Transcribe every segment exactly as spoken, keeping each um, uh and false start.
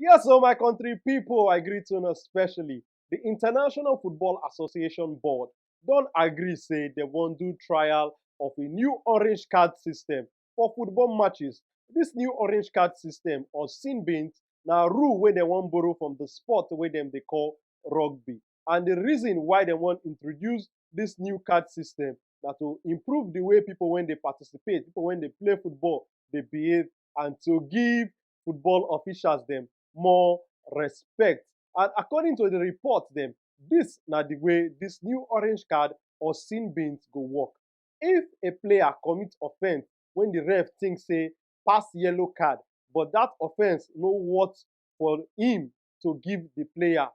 Yes, so my country people, I greet you especially. The International Football Association Board don agree say they wan do trial of a new orange card system for football matches. This new orange card system, or sin bins, na rule wey dem wan borrow from the sport wey dem dey call rugby. And the reason why dem wan introduce this new card system na to improve the way people wey dey participate, people wey dey play football, dey behave, and to give football officials dem more respect. And according to the report dem, this na the way this new orange card or sin bins go work. If a player commit offense when the ref think say pass yellow card, but that offense no worth for him to give the player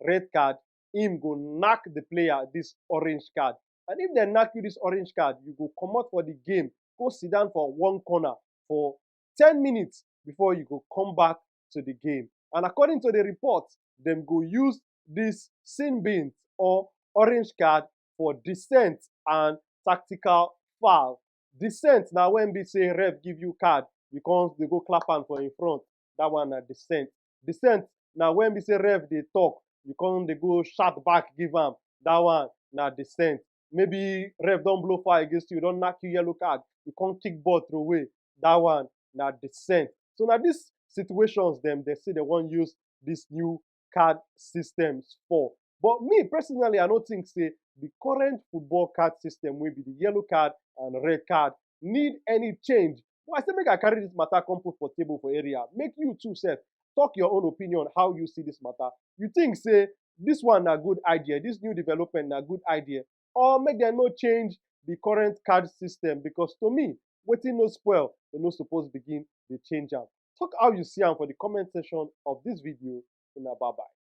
red card, him go knack the player this orange card. And if they knack you this orange card, you go comot for the game, go sit down for one corner for ten minutes before you go come back to the game. And according to the report, dem go use this sin bins or orange card for dissent and tactical foul. Dissent na when be say ref give you card, you come dey go clap am for in front. That one na dissent. Dissent na when be say ref dey talk, you come dey go shout back give am. That one na dissent. Maybe ref don blow foul against you, don knack you yellow card, you come kick ball throw away. That one na dissent. So na these situations dem dey say they wan use this new card systems for. But me personally, I no think say the current football card system wey be the yellow card and red card need any change. But I say make I carry this matter come put for table for area. Make you too sef talk your own opinion how you see this matter. You think say this one na good idea, this new development na good idea, or make dem no change the current card system? Because to me, wetin no spoil, dem no suppose begin dey change am. Talk how you see am for the comment section of this video. Una bye bye.